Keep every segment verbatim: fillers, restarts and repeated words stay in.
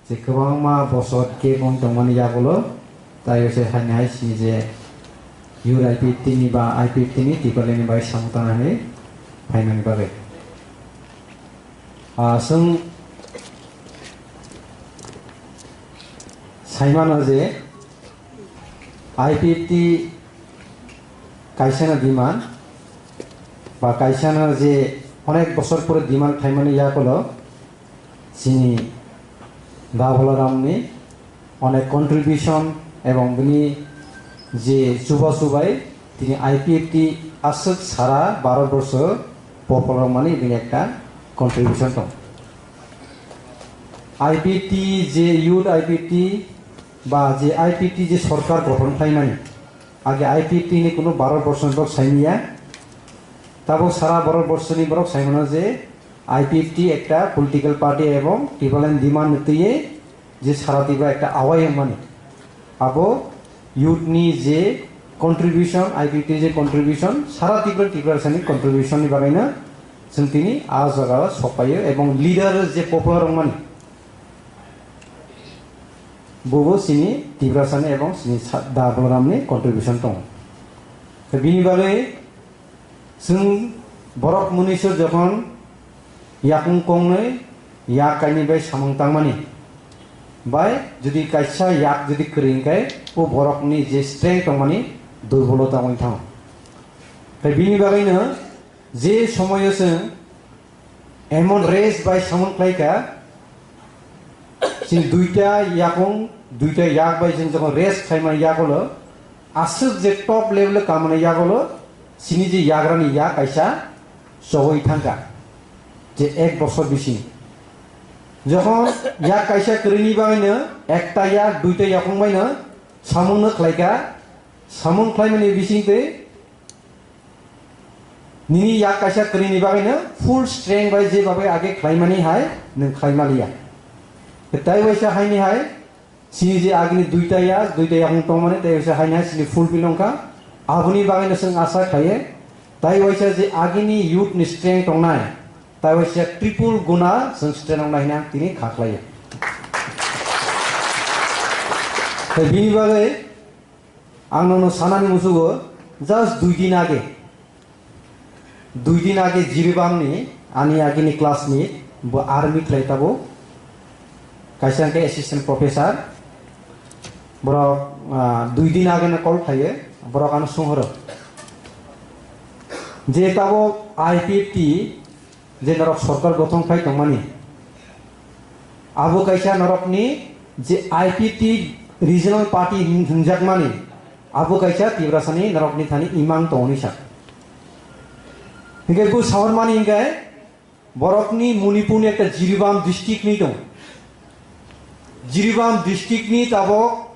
Je kwbangma bosor gap wng tongmani yagulo, tai se haini hai sini je U I P F T ni ba I P F T ni Tipraland ni bai samung tangna hinwi phaimani bagwi. Ah, chwng saimano je I P F T kaisano demand ba kaisano je onek bosor pore demand khlaimani yagulo, chini Da Balaramni onek contribution ebong bini je chuba chubai tini I P F T aswk sara Bharat borsho popular mani bini ekta contribution tong. I P F T je youth I P F T ba je I P F T je sorkar gothon khlaimani, age I P F T ni kuno Bharat borsho ni borok saimanya, tabuk sara Bharat borsho ni borok saimano je I P F T ekta political party ebong Tipraland demand ni twiwi je sara Tripura ekta awai wngmani. Abo youth ni je contribution, I P F T ni je contribution, sara Tripura, Tiprasani contribution ni bagwi no chwng tini a jaga o sokpaio ebong leader je popular wngmani, bobo chini Tiprasani ebong chini sa-, Da Balaramni contribution tongo. Tei bini bagwi chwng borok munuiso jokhon yakung kongnwi yak kainwi bai samung tangmani bai jodi kaisa yak jodi kwrwi hwnkhe o borokni je strength tongmani durbolota wngwi thango. Tei bini bagwino je somoio chwng emon race bai samung khlaikha, chini duita yakung, duita yak bai chwng jokhon race khlaimani yagulo, aswk je top level o kamani yagulo, chini je yagrani yak kaisa chogwi thangkha, je ek bosor bising. Jokhon yak kaisa kwrwini bagwino ekta yak, duita yakung baino samungno khlaikha, samung khlaimani bisingtwi nini yak kaisa kwrwini bagwino full strength bai je bagwi age khlaimani hai nwng khlaimaliya. Tai waisa haini hai chini je agini duita yak, duita yakung tongmani tai waisa haini hai chini fulfill wngkha. Aboni bagwino chwng asa khlaiyo tai waisa je agini youth ni strength tongnai tai waisa triple guna chwng strength wngnai hwnwi ang tini kha khlaiyo. Tai bini bagwi ang nono sanani musugo, just dui din age, dui din age Jiribamni ani agini classmate bo army khlai tabo, kaisa hwnkhe assistant professor. Borok, ah, dui din age no call khlaiyo, borok ano sunghoro je tabo I P F T je norok sorkar gothon khai tongmani, abo kaisa norokni je I P T regional party hin-, hinjakmani, abo kaisa Tiprasani norokni thani imang tongoni sa. Hinkhe bo sahormani hinkhe borokni Manipurni ekta Jiribam district ni tong. Jiribam district ni tabok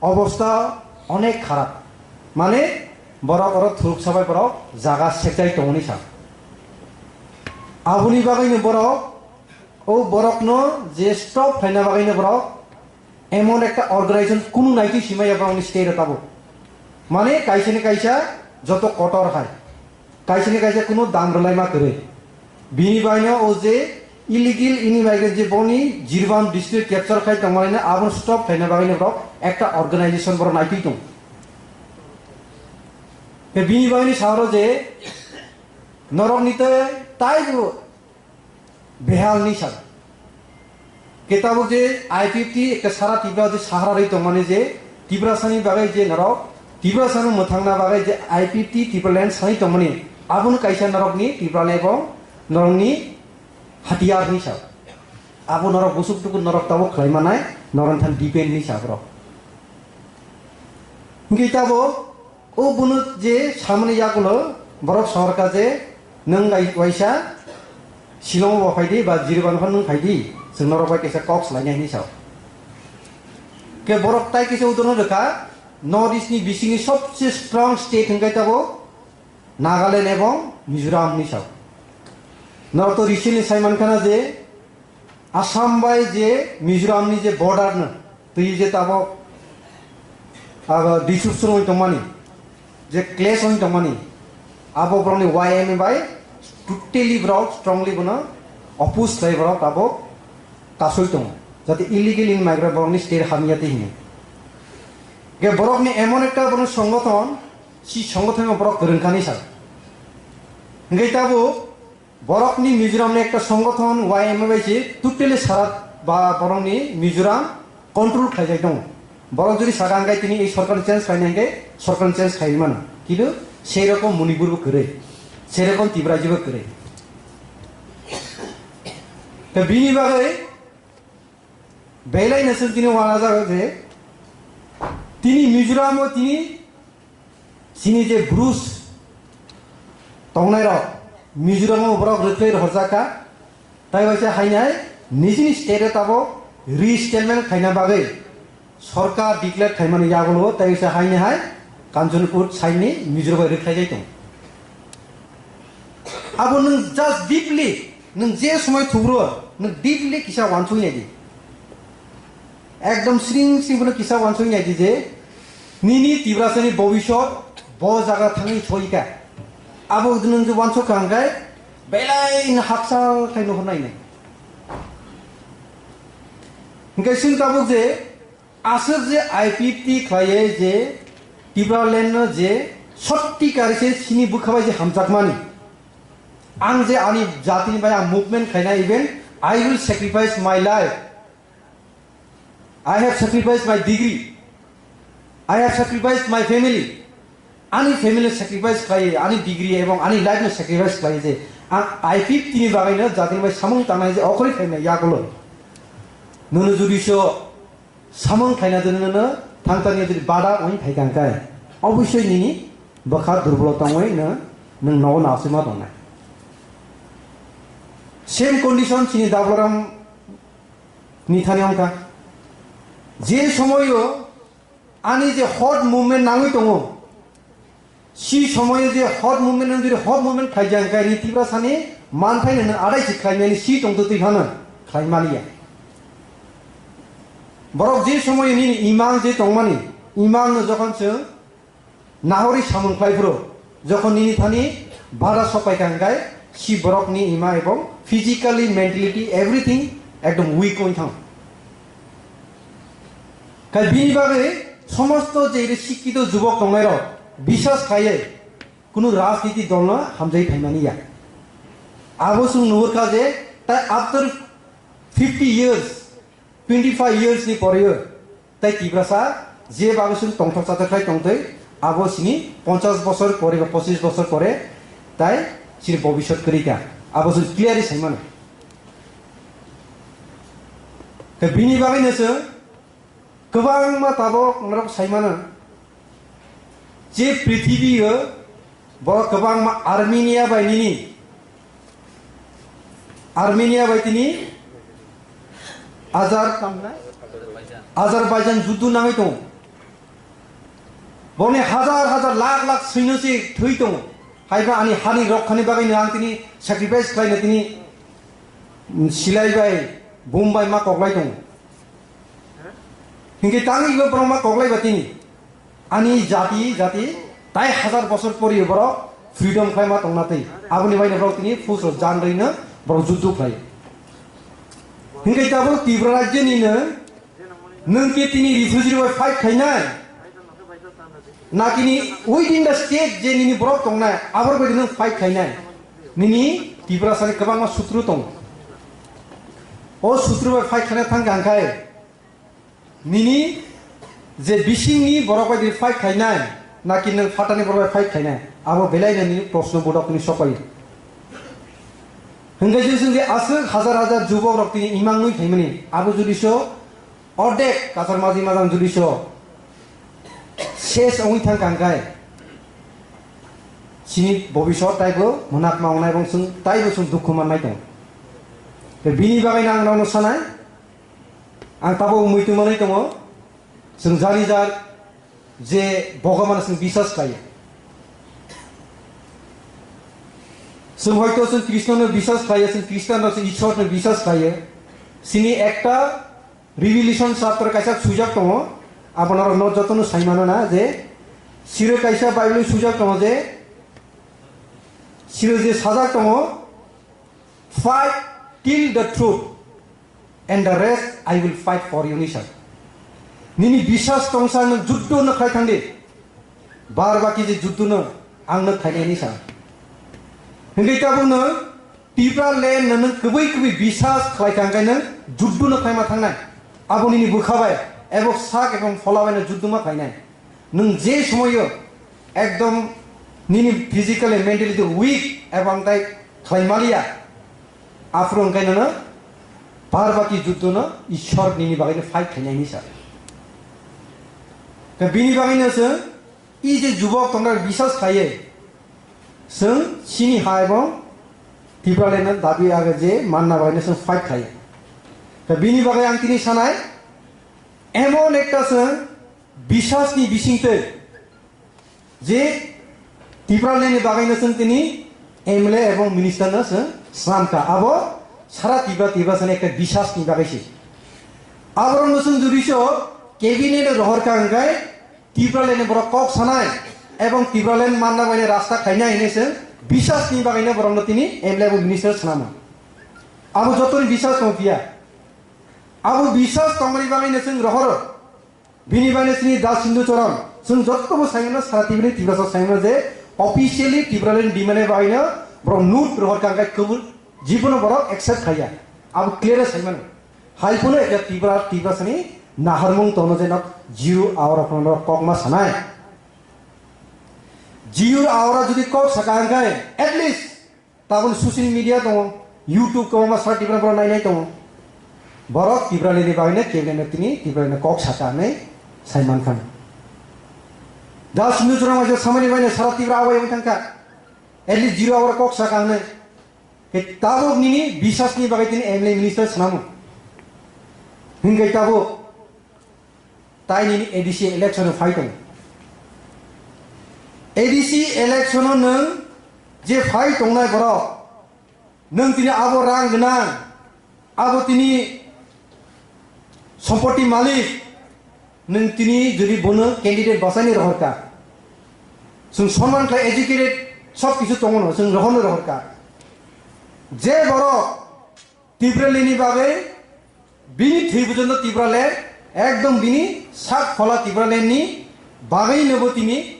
obostha onek kharap. Mane borok oro thuruk sabai borok jaga sekjai tongoni sa. Aboni bagwino borok, o borokno je stop khlaina bagwino borok emon ekta organization kunu naitwi simaya borokni state o tabuk. Mane kaisa ni kaisa joto kotor hai. Kaisa ni kaisa kunu dam rwlaima kwrwi. Bini baino o je illegal immigrant je boni Jiribam district capture khai tongmani abono stop khlaina bagwino borok ekta organization borok naitwi tong. Ke bini bagwino sahoro je norokni tei taibo behal ni sal. Ke tabuk je I P F T ekta sara Tripura je sahara rwi tongmani je Tiprasani bagwi je norok Tiprasano mwthangna bagwi je I P F T Tipraland sani tongmani abono kaisa norokni Tipraland ebong norokni hatiyar ni sal. Abo norok busuk tuku norok tabuk khlai manai norok than depend ni sal borok. Hingke tabuk o bunut je samani yagulo borok sohor ka je nwng bai waisa Shillong bo phaidi ba Jiribam phan nwng phaidi chwng norok bai kaisa kok swlainai hinwi sao. Ke borok tai kaisa udorno rwkha North East ni bisingni sobse strong state hwnkhe tabuk Nagaland ebong Mizoram hinwi sao. Norok to recently sai mankhana je Assam bai je Mizoram ni je border no twi je tabok abo disruption oi tongmani, je clash oi tongmani, abo borokni Y M A bai totally borok strongly bono oppose khlai borok abo kasoi tongo. Jate illegal immigrant borokni state hamya twi hwnwi. Ge borokni emon ekta borokni songothon, si songothon borok kwrwngkani sa. Hingke tabuk borokni Mizoramni ekta songothon Y M A bai se totally sara ba borokni Mizoram control khlaijak tongo. Borok jodi saka hingke tini ei sorkar change khlaina hingke sorkar change khlai mano. Kintu sei rokom Manipur bo kwrwi, sei rokom Tripura bo kwrwi. Te bini bagwi belai no chwng tini uanajago je tini Mizoram o tini chini je Bru tongnai rok Mizoram o borok rwkhlai rohorjak kha, tai waisa hainai nijini state o tabok resettlement khaina bagwi sorkar declare khaimani yagulo tai waisa hainai hai Kanchanpur side ni Mizoram bai rwkhlai jai tongo. Abo nwng just deeply, nwng je somoi thubro, nwng deeply kisa wansuk nai di. Ekdom sring sring bono kisa wansuk nai di je, nini Tiprasani bobisot bo jaga thangwi soika. Abo nwng je wansuk kha hwnkhe belai no hakchal khai nuhur nai nai. Hwnkhe chwng tabuk je, aswk je I P F T khlaiye je Tipraland no je sotti kari se sini bwkha bai je hamjakmani. Ang je ani jatini bai ang movement khaina, even I will sacrifice my life. I have sacrificed my degree. I have sacrificed my family. Ani family sacrifice khlai, ani degree ebong ani life no sacrifice khlai je ang I P F T ni bagwi no jatini bai samung tangnai je okhoroi khaina yagulo. Nono jodi so samung khaina jodi nono thangtani jodi bada oi phai kang kai, obviously nini bwkha durbolo tongwi no nwng nogo nasima tongnai. Same condition chini Dablaram ni thani wngkha. Je somoio ani je hot movement nangwi tongo, si somoio je hot movement nang jodi hot movement khaijak khe ni Tiprasani manthai no adai si khlaimani si tongtwtwi phano khlaimaliya. Borok je somoio nini imang je tongmani, imang no jokhon chwng nahori samung khlai phuru, jokhon nini thani bada sopai kha hwnkhe si borokni ima ebong physically, mentality, everything ekdom weak wng thang. Khai bini bagwi somosto je iri sikkito jubok tongnai rok bisas khlaiwi kunu rajniti dol no hamjai phaimani ya. Abo chwng nuhur kha je tai after fifty years, twenty five years ni pore Tai Tiprasa je bagwi chwng tongthok chathok khai tongtwi, abo chini ponchash bosor pore ba pochish bosor pore tai chini bobisot kwrwi kha, abo chwng clearly sai mano. Tei bini bagwino chwng kwbangma tabok norok sai mano je prithibi o Borok kwbangma Armenia bai nini, Armenia bai tini Azer-, Azerbaijan juddu nangwi tongo. Boni hajar hajar lakh lakh swiino se thwi tongo. Haiba ani hani rokhani bagwi no ang tini sacrifice khlaino tini, mm, silai bai, bom bai ma koklai tongo. Hinkhe tangwi bo borok ma koklai ba tini. Ani jati, jati, tai hajar bosor pori borok freedom khlai ma tongna twi. Aboni baino borok tini phus rok jan rwino borok juddu khlai. Hinkhe tabuk Tripura rajyoni no nwng khe tini refugee rok bai fight khainai? Na tini within the state je nini borok tongnai, aborok bai nwng fight khainai? Nini Tiprasani kwbangma sutru tongo. O sutru bai fight khaina thang kha hwnkhe, nini je bisingni borok bai fight khainai, naki nwng phatani borok bai fight khainai, abo belai no nini proshno bodok ni sopai. Hwnkhe je chwng je aswk hajar hajar jubok rok tini imang nwi phaimani, abo jodi so ordek kachar maji majang jodi so ses wngwi thang kha hwnkhe, chini bobisot taibo mwnakma wngnai bong chwng taibo chwng dukhu mannai tongo. Tei bini bagwi no ang nono sanai, ang tabuk muitu manwi tongo, chwng jani jar je Bhogobano chwng biswas khlaiya. Chwng hoito chwng Krishna no biswas khlaiya, chwng Krishna no chwng Ishwar no biswas khlaiya. Chini ekta Revelation chapter kaisa swijak tongo, abo norok no joto no sai mano na je siro kaisa Bible swijak tongo je siro je sajak tongo, "Fight till the truth." And the rest I will fight for you, hinwi sa. Nini biswas tongsa nwng juddo no khlai thangdi. Bar baki je juddo no ang no khlainai hinwi sa. Hingke tabuk no Tipraland no nwng kwbwi kwbwi biswas khlai thangkhe nwng juddo no khlaima thangnai. Abo nini bwkha bai, ebo sak ebong phola bai no juddo ma khlainai. Nwng je somoyo ekdom nini physically, mentally weak ebong tai khlai maliya, aphuru hwnkhe nono bar baki juddo no Ishwar nini bagwi no fight khlainai hinwi sa. Tei bini bagwi no chwng i je jubok tongnai biswas khlaiwi chwng chini ha ebong Tipraland no dabi age je manna bagwi no chwng fight khlaiwi. Tei bini bagwi ang tini sanai, emon ekta chwng biswas ni bisingtwi je Tipraland ni bagwi no chwng tini M L A ebong minister no chwng swnam kha. Abo sara Tipra, Tiprasa ni ekta biswas ni bagwi se. Aborok no chwng jodi so cabinet rohor kha hwnkhe Tipraland ni borok kok sanai ebong Tipraland manna bagwi rasta khainai hinwi chwng biswas ni bagwi no borok no tini M L A ebong minister swnamo. Abo joto ni biswas tong phiya. Abo biswas tongmani bagwi no chwng rohoro. Bini bagwi chini Das Hindu Charan, chwng jotto bo saimano, sara Tiprani Tiprasa saimano je officially Tipraland demand ni bagwino borok note rohor kha, hwnkhe kubun jibono borok accept khaiya. Abo clear saimano. Hai phano ekta Tipra, Tiprasani naharmung tono je nok zero hour phano kok ma sanai. Zero hour jodi kok saka hwnkhe at least tabuk social media tongo, YouTube kwbangma sara Tipra borok nainai tongo. Borok Tipraland ni bagwi no cabinet no tini Tipraland no kok saka hinwi sai mankha. Das Hindu Charan waisa samani bagwi no sara Tipra awai wng thangkha. At least zero hour kok saka hinwi. He tabuk nini biswas ni bagwi tini M L A minister swnamo. Hingkai tabuk Tai nini A D C election o phai tongo. A D C election o nwng je phai tongnai borok, nwng tini abo rang gwnang, abo tini sompoti malik, nwng tini jodi bono candidate bwsani rohor kha, chwng sonman khlai educated sob kisu tongo no, chwng rohorno rohor kha. Je borok Tipraland ni bagwi bini thwi phujuno Tipraland ekdom bini sak phola Tipraland ni bagwi no bo tini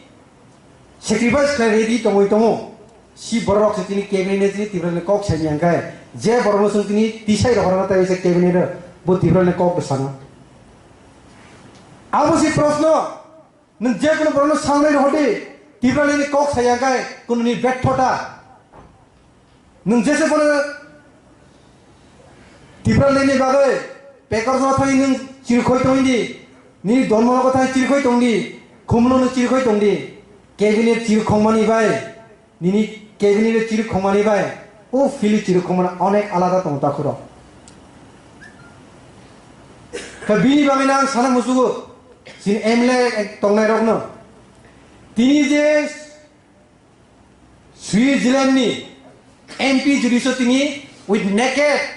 sacrifice khlai ready tongwi tongo. Si borok se tini cabinet ni tini Tipraland ni kok sai manya khe je borok no chwng tini tisai rohorna tai se cabinet o bo Tipraland ni kok bwsano. Abo si proshno. Nwng je kunu borokno sangnai rohor di, Tipraland ni kok saya khe kunu ni bethota. Nwng jese bono Tipraland ni bagwi pekor jora thani nwng chirikhoi tong di, nini dormo logo thani chirikhoi tong di, khumno nwng chirikhoi tong di, cabinet chirikhongmani bai. Nini cabinet o chirikhongmani bai o fili chirikhongmani onek alada tongo takhurok. Khe bini bagwi no ang sana musugo, chini M L A tongnai rokno. Tini je Switzerland ni M P jodi so tini with naked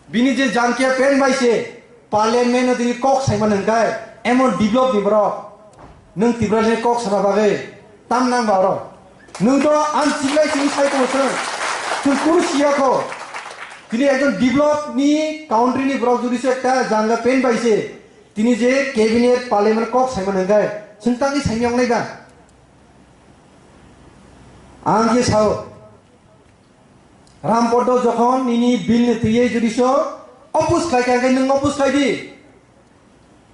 Bini je jangkia pen bai se parliament no tini kok saimano hwnkhe emon develop ni borok. Nwng Tipraland ni kok sana bagwi tam nang ba oro. Nwng to ang chiklai simi sai tongo chwng. Chwng kunu siya kho. Tini ekjon develop ni country ni borok jodi se ekta jangkia pen bai se tini je cabinet parliament kok saimano hwnkhe chwng tangwi saimyok nai ba. Ang khe sao. Rampodo jokhon nini bill ni twiwi jodi so oppose khlai kha, hwnkhe nwng oppose khlai di.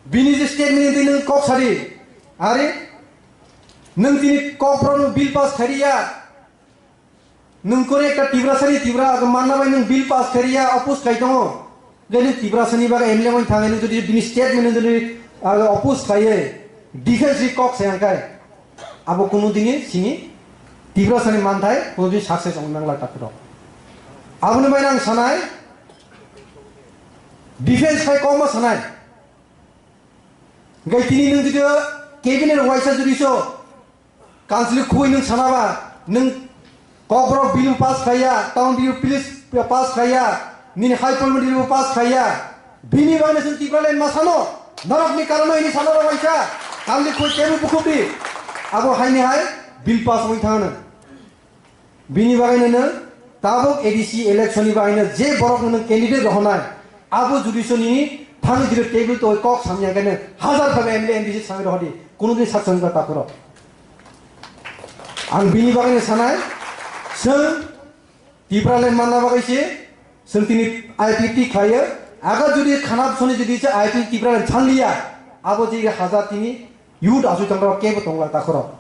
Bini je statement ni twi nwng kok sadi. Are nwng tini kok rok nwng bill pass khai ya. Nwng kore ekta Tiprasa ni Tipra manna bai nwng bill pass khai ya, oppose khlai tongo. Jodi Tiprasa ni bagwi M L A wng thangwi nwng jodi bini statement nwng jodi, ah, oppose khlaiwi defense ni kok se hwnkhe abo kunu dini sini Tiprasa ni manthai kunu dini success wng nang lai takhurok. Aboni bai ang sanai defense khai kokma sanai. Gai tini nwng jodi cabinet waisa jodi so Council khwi nwng sana ba, nwng Kokborok bill pass khaiya, town bill please pass khaiya, nini high court bill pass khaiya. Bini bagwi chwng Tipraland ma sano, norok ni karon hini sano rok waisa, council khwi tebo bukhuk di. Abo haini hai bill pass wng thangno. Bini bagwi nwng tabuk A D C election ni bagwi je borok nwng candidate rohonai, Abo judisoni thani jiri table to kok samya kene hazar khabe M L A M D C sami rohdi, kuno din sak sangba takhoro. Ang bini bagwi sanai, seng Tipraland manna bagwi se, seng tini I P T khlaiyo, aga judi khanap soni judi se I P T Tipraland chanliya, abo jiri hazar tini youth asui tongrok kebo tongla takhoro.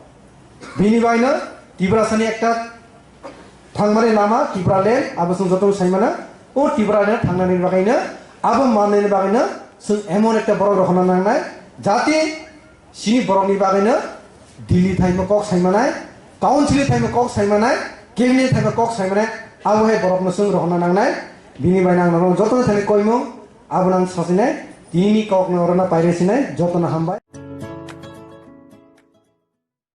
Bini bagwino Tiprasani ekta thangmani lama Tipraland abo chwng joto saimana. O Tipraland thangnani bagwino abo mannani bagwino chwng emon ekta borok rohorna nangnai jati sini borokni bagwino Delhi thaima kok saimanai, council thaima kok saimanai, cabinet thaima kok saimanai, abo hai borokno chwng rohorna nangnai. Bini bagwino ang norok jotono thani koimung abo nang sasinai, tini kokno orona paire sinai, jotono hambai.